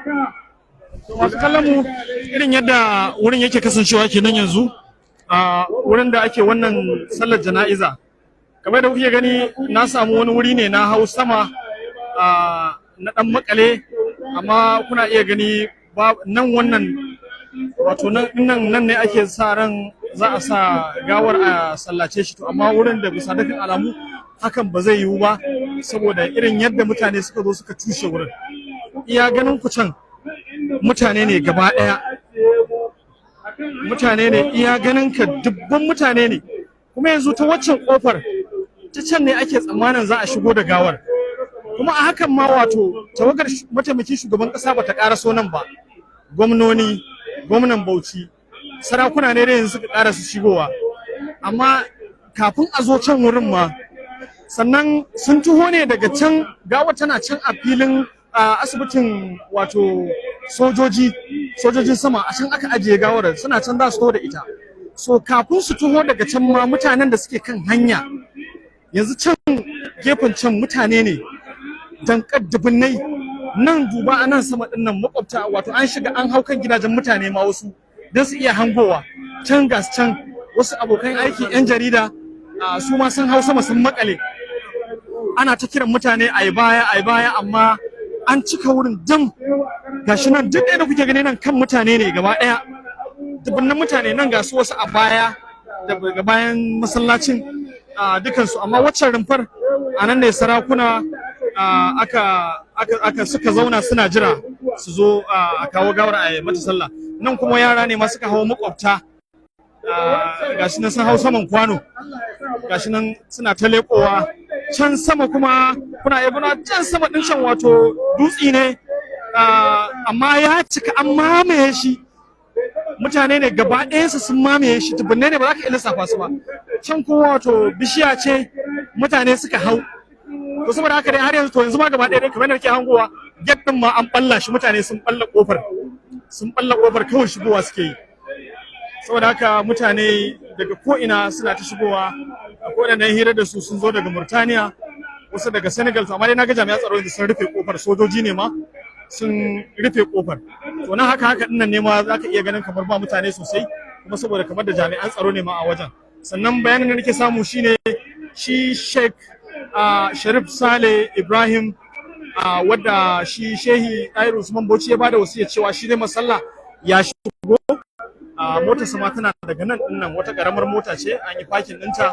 Masu kallon mu, irin yadda wurin yake kasancewa kenan yanzu a wurin da ake wannan sallar jana'iza. Kamar da kuke gani, na samu wani wuri ne na hau sama na dan makale, amma kuna iya gani nan wannan, wato nan nan nan ne ake sa ran za a sa gawar a sallace shi. To amma wurin da bisa dukkan alamu hakan ba zai yiwu ba, saboda irin yadda mutane suka zo suka cushe wurin. Iya ganin ku, can mutane ne gaba ɗaya, mutane ne, iya ganin ka dubban mutane ne. Kuma yanzu ta waccan kofar ta can ne ake tsammanin za a shigo da gawar. Kuma a hakan ma, wato tawagar mataimakin shugaban kasa bata ƙaraso nan ba. Gwamnoni, gwamnan Bauchi, sarakuna ne da yanzu suka ƙara su shigowa. Amma kafin a zo can wurin ma, sannan sun taho ne daga can, gawar tana can a filin asibitin, wato sojojin sama, a can aka ajiye gawar. Suna can za su taho da ita. So kafin su taho daga can ma, mutanen da suke kan hanya yanzu, can gefen can mutane ne dankar dubunnai. Nan duba, a nan sama din nan, makwabta, wato an shiga an hau kan gidajen mutane ma wasu don su iya hangowa. Can gas can wasu abokan aiki 'yan jarida su ma sun hau sama sun makale. Ana ta kiran mutane a yi baya, a yi baya, amma an cika wurin dam. Gashi nan duk da kuke gani nan kan mutane ne gaba ɗaya, dubunnan mutane. Nan ga su wasu a baya, daga bayan masallacin dukansu. Amma waccan rumfar, a nan ne sarakuna aka, aka, aka suka zauna suna jira su zo a kawo gawar a yi mata sallah. Nan kuma yara ne ma suka hau, makwabta, gashi nan sun hau saman kwano, gashi nan suna ta leƙowa. Can sama kuma kuna iya gani can sama ɗin can, wato dutse ne, amma ya cika, an mamaye shi. Mutane ne gaba ɗayansu sun mamaye shi, dubunne ne, ba za ka iya lissafa su ba. Can kuma wato bishiya ce mutane suka hau. To saboda haka dai har yanzu, to yanzu ma gaba ɗaya dai kamar yadda nake hangowa, gate ɗin ma an balla shi, mutane sun balla kofar, sun balla kofar, kawai shigowa suke yi. Saboda haka mutane daga ko ina suna ta shigowa. Akwai waɗanda hira da su sun zo daga Murtaniya, wasu daga Senegal. To amma dai naga jami'an tsaro yanzu sun rufe kofar, sojoji ne ma sun rufe kofar. To nan haka haka dinnan ne ma za ka iya ganin kamar ba mutane sosai, kuma saboda kamar da jami'an tsaro ne ma a wajen. Sannan bayanin da nake samu shine shi Sheikh Sharif Saleh Ibrahim, wadda shi Shehi Ɗahiru Usman Bauchi ya bada wasiya cewa shi ne masalla, ya shigo. Motar sama tana daga nan dinnan, wata karamar mota ce an yi parking ɗinta,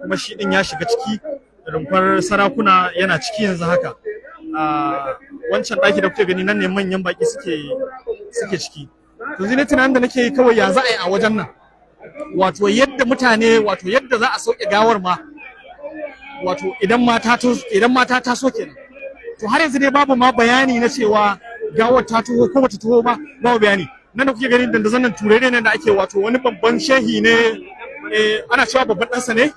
kuma shi din ya shiga ciki rumfar sarakuna, yana ciki yanzu haka. Wancan ɗaki da kuke gani nan ne manyan baki suke ciki. To yanzu ne tunanin da nake yi kawai, ya za a yi a wajen nan, wato yadda mutane, wato yadda za a sauke gawar ma, wato idan mata ta so kenan. To har yanzu dai babu ma bayani na cewa gawar ta taho ko bata taho ba, babu bayani. Nan da kuke gani dandazon nan, turere ne da ake, wato wani babban shehi ne, ana cewa babban ɗansa ne.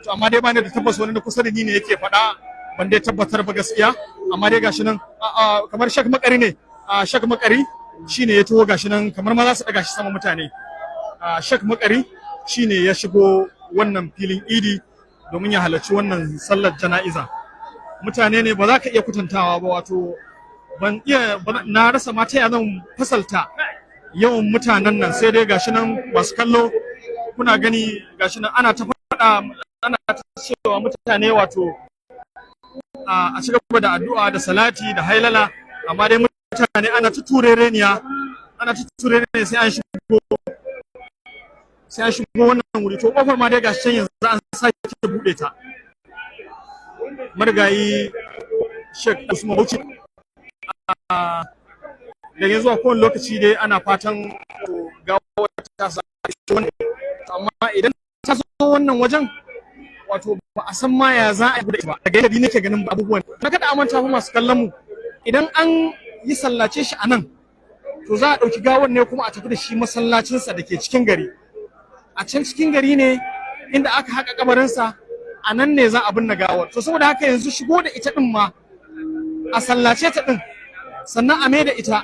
To amma dai bani da tabbas, wani na kusa da ni ne yake faɗa, ban dai tabbatar ba gaskiya. Amma dai gashi nan kamar Shek Makari ne, Shek Makari shine ya taho. Gashi nan kamar ma za su ɗaga shi sama mutane. Shek Makari shine ya shigo wannan filin Idi domin ya halarci wannan sallar jana'iza. Mutane ne ba za ka iya kutantawa ba, wato ban iya, na rasa ma ta zan fasalta yawan mutanen nan. Sai dai gashi nan masu kallo kuna gani, gashi nan ana ta faɗa, ana ta cewa mutane wato a ci gaba da addu'a da salati da hailala. Amma dai mutane ana ta turereniya, ana ta turereniya, sai an shigo wannan wuri. To kofar ma dai gashi can yanzu an sake buɗe ta. Marigayi Sheikh Usman Bauchi, da yanzu a kowane lokaci dai ana fatan gawar ta sa wannan. Amma idan ta zo wannan wajen, wato ba a san ma ya za a yi ba. Daga yadda nake ganin abubuwan na, kada a manta fa masu kallon mu, idan an yi sallace shi a nan, to za a ɗauki gawar ne kuma a tafi da shi masallacinsa da ke cikin gari. A can cikin gari ne inda aka haƙa kabarinsa, a nan ne za a binne gawar. To saboda haka yanzu shigo da ita ɗin ma, a sallace ta ɗin, sannan a mai da ita,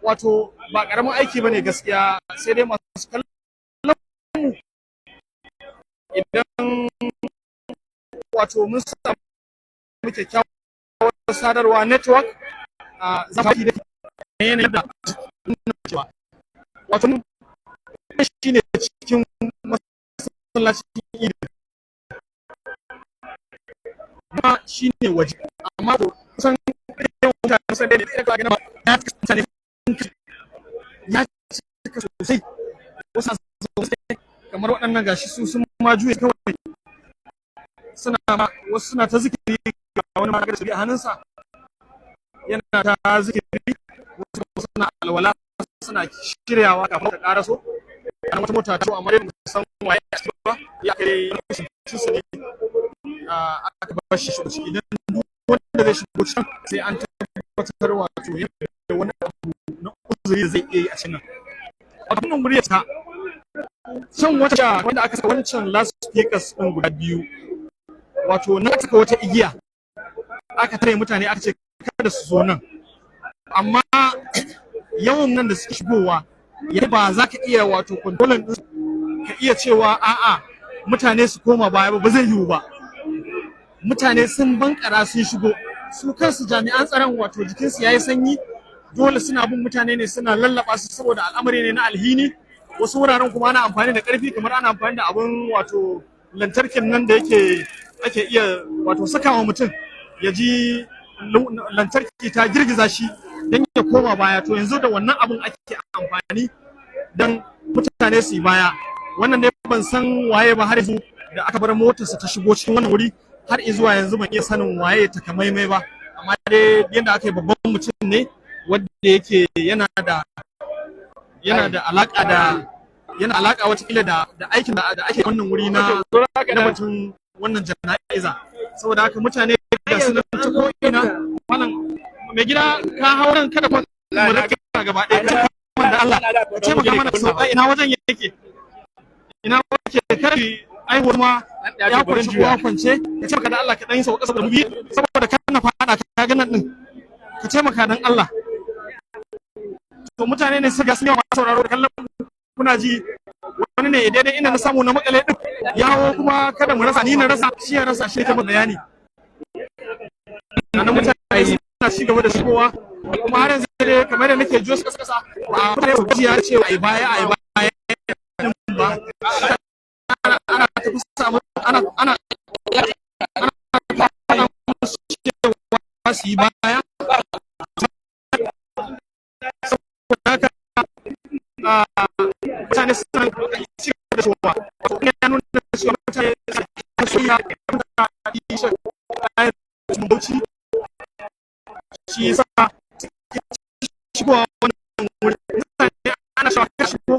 wato ba ƙaramin aiki ba ne gaskiya. Sai dai masu kallon mu, idan wato mun samu kyakkyawar sadarwa, network, za mu da Yanayin da cewa wato shi ne cikin masallacin Idi kuma shi ne waje, amma ko kusan yawan mutane kusan da ne da ga ya cika, mutane ya cika sosai. Wasu sosai kamar waɗannan, gashi su sun ma juye kawai suna ma, wasu suna ta zikiri, ga wani ma da a hannunsa yana ta zikiri, wasu suna alwala, suna shiryawa kafin ta karaso. An wata mota ta, amma dai ba san waye a ciki ba, ya kai su ne aka bar shi shigo ciki. Idan duk wanda zai shigo cikin sai an tabbatar wato yana da wani abu na uzuri da zai iya yi a cikin nan. Wato wannan wuri ya ta can wata wanda aka saka wancan loudspeakers din guda biyu, wato na saka wata igiya aka tare mutane, aka ce kada su zo nan. Amma yawan nan da suke shigowa ya ba za ka iya wato controlling din, ka iya cewa a'a, mutane su koma baya ba, ba zai yiwu ba. Mutane sun bankara sun shigo, su kansu jami'an tsaron wato jikinsu yayi sanyi, dole suna bin mutane ne suna lallaba su saboda al'amari ne na alhini. Wasu wuraren kuma ana amfani da karfi, kamar ana amfani da abun wato lantarkin nan da yake ake iya wato sakawa mutum ya ji lantarki ta girgiza shi don ya koma baya. To yanzu da wannan abun ake amfani don mutane su yi baya. Wannan dai ban san waye ba har yanzu da aka bar motarsa ta shigo cikin wannan wuri. Har zuwa yanzu ban iya sanin waye takamaimai ba, amma dai yadda aka yi babban mutum ne wanda yake yana da alaka da yana alaka watakila da aikin da ake wannan wuri na batun wannan jana'iza. Saboda haka mutane ga su nan ta ko'ina. Malam mai gida, ka hau nan, kada fa mu rika gaba ɗaya ka da Allah ka taimaka mana sauka. Ina wajen yake? Ina yake? Karfi aihuwar ma ya kwanci uwa kwance. Ka taimaka da Allah ka dan yi sauka saboda mu bi, saboda kana fada ka ga nan din, ka taimaka dan Allah. To mutane ne suka sun yawa sauraro da kallon, kuna ji wani ne daidai ina na samu na makale din yawo, kuma kada mu rasa, ni na rasa shi, ya rasa shi, ta bayani. Nan mutane suna ci gaba da shigowa, kuma har yanzu dai kamar da nake jiyo kasa kasa ba, mutane su ji ya ce ai baya, ai baya ba, ana tafi samu ana faɗa musu cewa su yi baya. Saboda haka mutane suna ci gaba da shigowa, wato ya nuna cewa mutane suna soyayya da isha Bauchi, shi yasa suke shigowa wannan wuri. Mutane ana cewa kar shigo,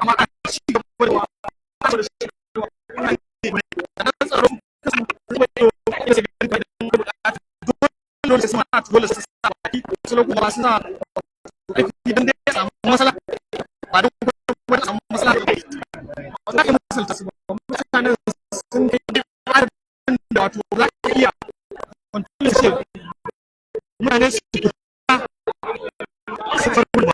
amma ana ci gaba da da shigowa. Nan tsaro kasu zai iya sai ganin idan bukata dole sai suna, dole su sa baki. Wasu lokuta ba suna aiki dan dai a samu matsala, ba don kuma a samu matsala ba za ka misalta su ba. Mutanen sun kai adadin da wato za ka iya control ce mutane su fita su farko ba.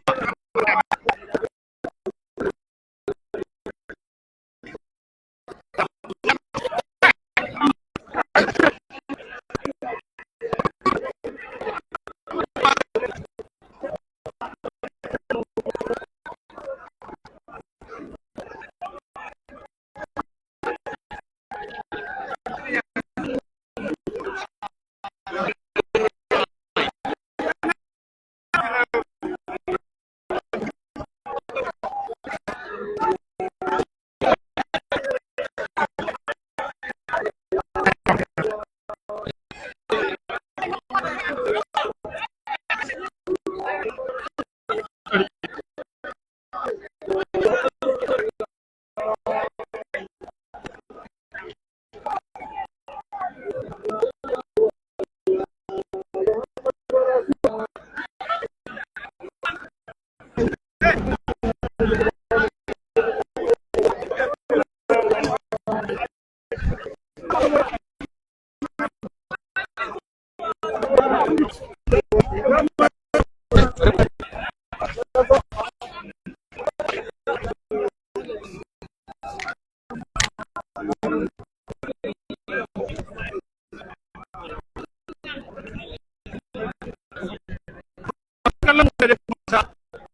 Kallon mu da kuma ta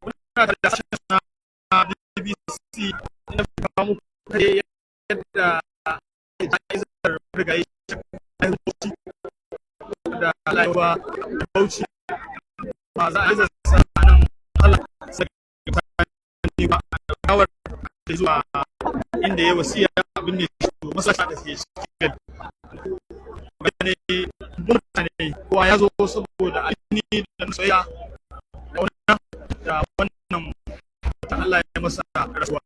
muna da sashen na BBC inda muka kawo muku kai yadda jana'izar marigayi Bauchi da Allah ya ba Bauchi ba za a yi zasa nan Allah sai ba gawar da zuwa inda ya wasiya abin ne masallaci da ke cikin mutane. Mutane kowa ya zo saboda alhini da soyayya da wannan da wannan ta Allah ya masa rasuwa.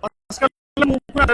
Masu kallon mu, kuna da